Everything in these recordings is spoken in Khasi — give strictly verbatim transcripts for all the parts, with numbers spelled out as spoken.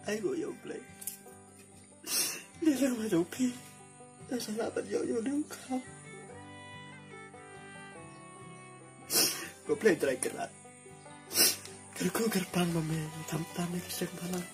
Ai, ko ïa u Blei. Dei lang ma jong phi. Te sa lah ban ïoh ïoh dei u kham. Ko Blei Trai Kynrad. Kyrkhu kyrpang ma me, tam tam ïa ka shynrang.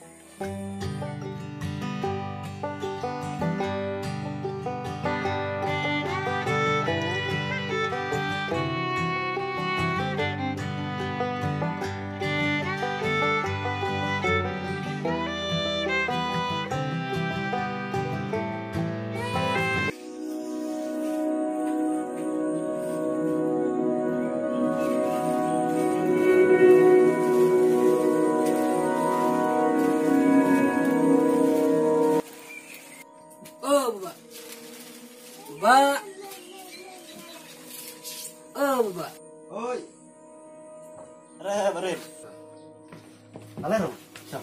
O baba. Baba. O baba. Oi. Re, Barit. Ale ro. Sa.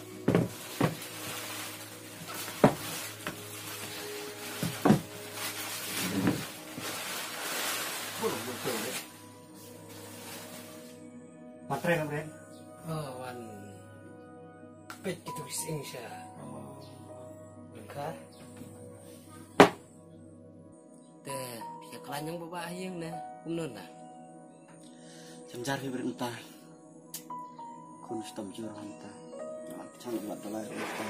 Matre na Bren. Oh, wan. Pet kitu sing sha. Lengka. Te, phi ka klan ïa baba ha ïing ne, kumno na? Jynjar phi Bren ta. Khun stom jur hanta. Ngan chang mat dalai hanta.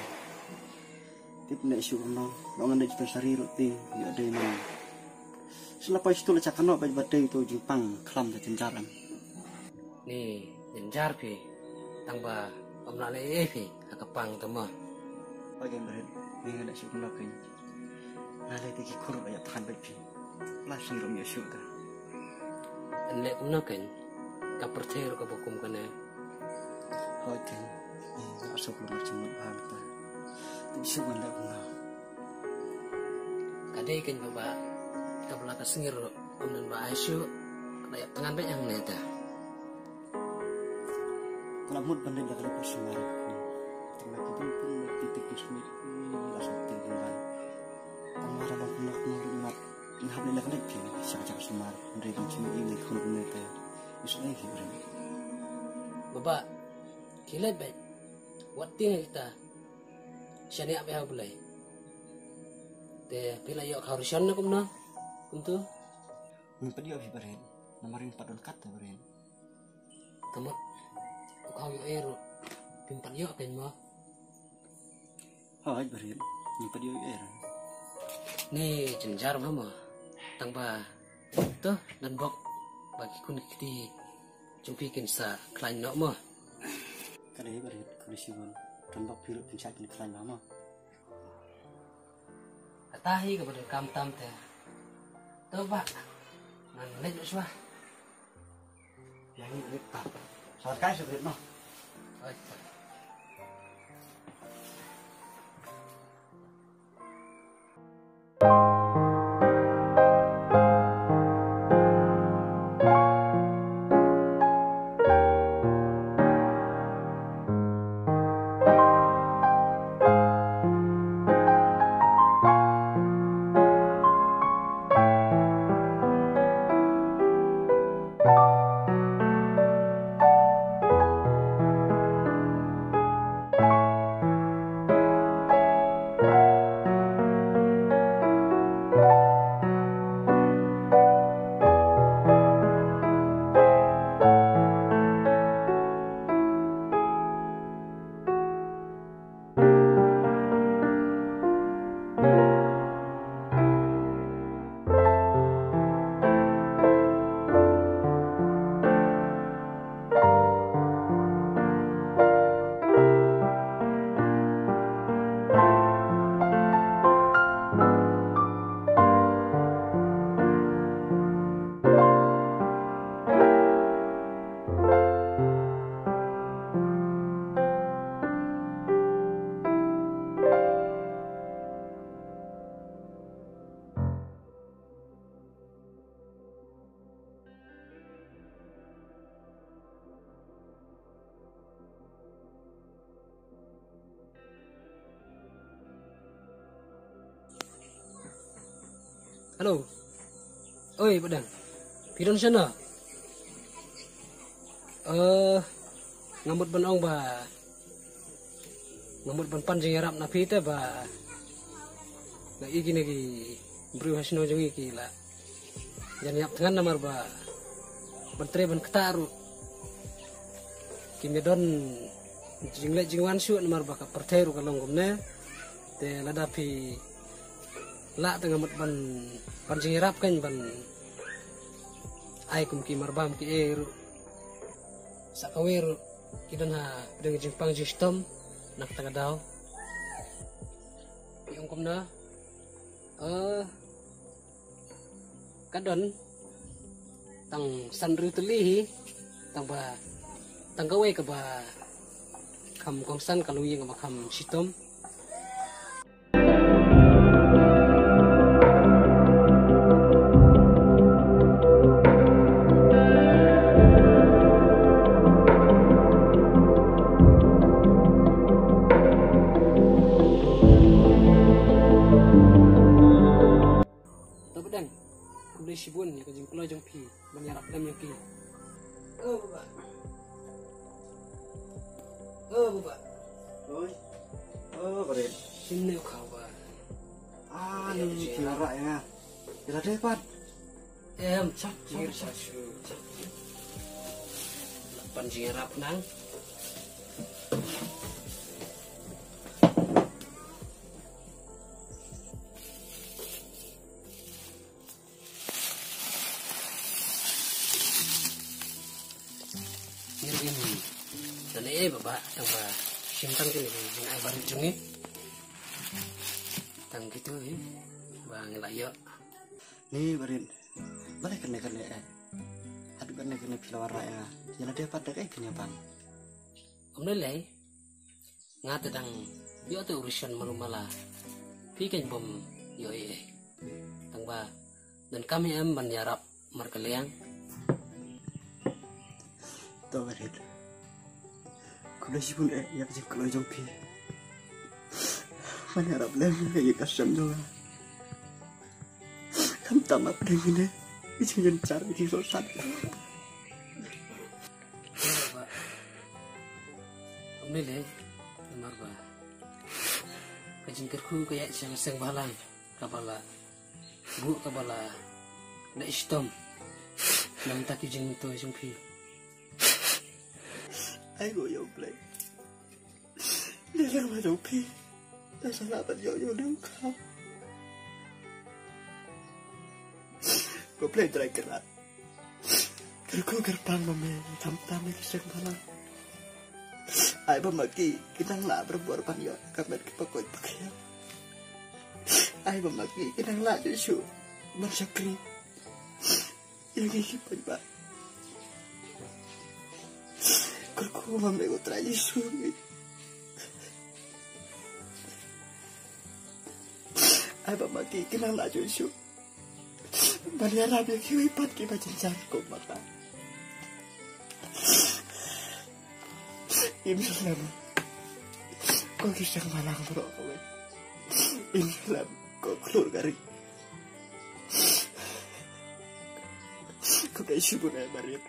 Tip ne shu kumno. Ngan ne jipen sari roti. Ïa dei man. Sila pai situ la chakano bai ba dei to jingpang khlam da jynjar em. Ni jynjar phi. Tang ba ym lah leh ei phi ha ka pang te mo. Ba gen Bren. Ni nga da shu kumno phi. Nga leh te ki khur ba ïa than bad phi. La shu rum ïa shu ta. An leh kumno ken. Ka pyrthei ruh ka ba kum kane. Hoi ken. Ni nga shu kumno jingmut ba ta. Te shu ban leh kumno. Ka dei ken baba. Ka bla ka sngir ruh. Ym don ba ai shu. Ka da ïap tngan bad hangne ta. Ka la mut ban dei la ka dei ka sumar. Tang la ka dei pun la ki tik ki sumit. La sumit tin ban. Tang mara ban kumno kumno ri mat. Nga hap dei la ka dei phi. Sha ka sumar. Ban dei ban sumit i ngi khun kumne te. Isu ngi hi ri. Baba. Ki leit bad. Wat ting kita. Shane ap ha u Blei. Te phi la ïoh khaw rishon na kumno? Kumtu. Ngim pat ïoh phi Bren. Namar ngim pat don kat te Bren. Kamut. U khaw ïoh er. Phim pat ïoh ken mo. Hoi Bren. Ngim pat ïoh er. Ni jynjar ma mo. Tang ba. To, dan bok. Ba ki khun ki kti. Jong phi kin sa khlaiñ noh mo. Ka dei Bren, ka dei shibun. Dan bok phi ruh kin sa kin khlaiñ ma mo. Kata hi kaba donkam tam te. To ba. Ngan leit shuwa. Ïa ngi leit tam. Sa kai sa leit noh. Oi. Hello. Oi, Badang. Phi don shano? Eh, nga mut ban ong ba Nga mut ban pan jingïarap na phi te ba nga i kine ki briew ha shnong jong ngi ki la jan ïap thngan namar ba ban trei ban ktah ruh kim ïa don jingleh jingwan shuh namar ba ka pyrthei ruh ka long kumne. Te lada phi lah te nga mut ban pan jingïarap kan ban ai kum ki marbam ki ei ruh. Sa kawei ruh ki don ha pdeng jingpang jingshitom na kata ka daw. Ki ong kumno? Eh, ka don tang san riewtylli hi, tang ba tang kawei kaba kham kongsan ka long ïing kaba kham shitom. To ba dang, khublei shibun ïa ka jingkloi jong phi ban ïarap lem ïa ki. Oh baba. Oh baba. Oi. Oh, Barit. Shim ne u khaw ba. Ah, ni ki rak ïa nga. Ïa la dei pat. Em, chak jir chak shu. Chak jir. Lah pan jingïarap nang. Ngin im. Tang ei baba, tang ba shim tang kine ki jingai barit jong ngi. Tang kitu hi ba ngi la ïoh. Ni Barit. Balei kane kane eh. Haduh kane kane phi la wanrah ïa nga. Ïa la dei pat da kaei phin ïa ban. Ym lei lei. Nga te dang ïoh te u rishon malu mala. Phi kein bym ïoh ei ei. Tang ba donkam ïa em ban ïarap markylliang. To Barit. Khublei shibun eh ïa ka jingkloi jong phi ban ïarap lem ïa ka sem jong nga. Khamtam ap dei kine ki jingïasyllok ki sohsat. Ym lei lei namar ba ka jingkyrkhu ka ïaid sha ka seng bhalang kaba la buh kaba la leh shitom na ka bynta ki jingmyntoi jong phi. Ai ko ïa U Blei. Dei lang ma jong phi. Nga sa lah ban ïoh ïoh ïa u kha. Ko Blei Trai Kynrad. Kyrkhu kyrpang ma me, tam tam ïa ki seng bhalang. Ai ba ma ki ki nang lah barabor ban ïoh ka met kaba koit ba khiah. Ai ba ma ki ki nang lah shuh shuh ban shakri ïa ngi ki paidbah. Kyrkhu ma me ko Trai Jisu. Ai ba ma ki ki nang lah shuh shuh ban ïarap ïa kiwei pat kiba jynjar kum ma ka. Im slem ko ki seng bhalang baroh kawei. Im slem ko khlur ka ri. Khublei shibun eh Barit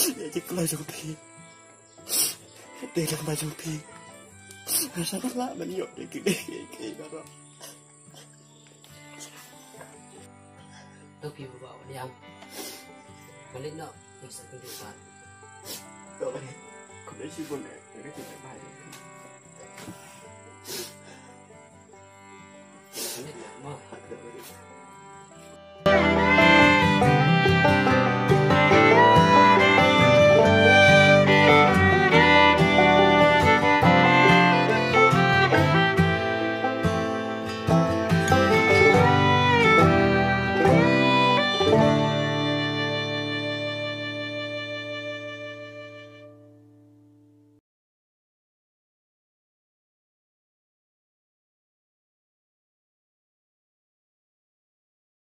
ïa ka jingkloi jong phi. Dei lang ma jong phi. Nga sa lah ban ïoh ïa kine kiei kiei baroh. To phi baba wan ïam. Malik noh, ïa sa kynduh pat. To Barit. Khublei shibun eh ïa ka jingïarap.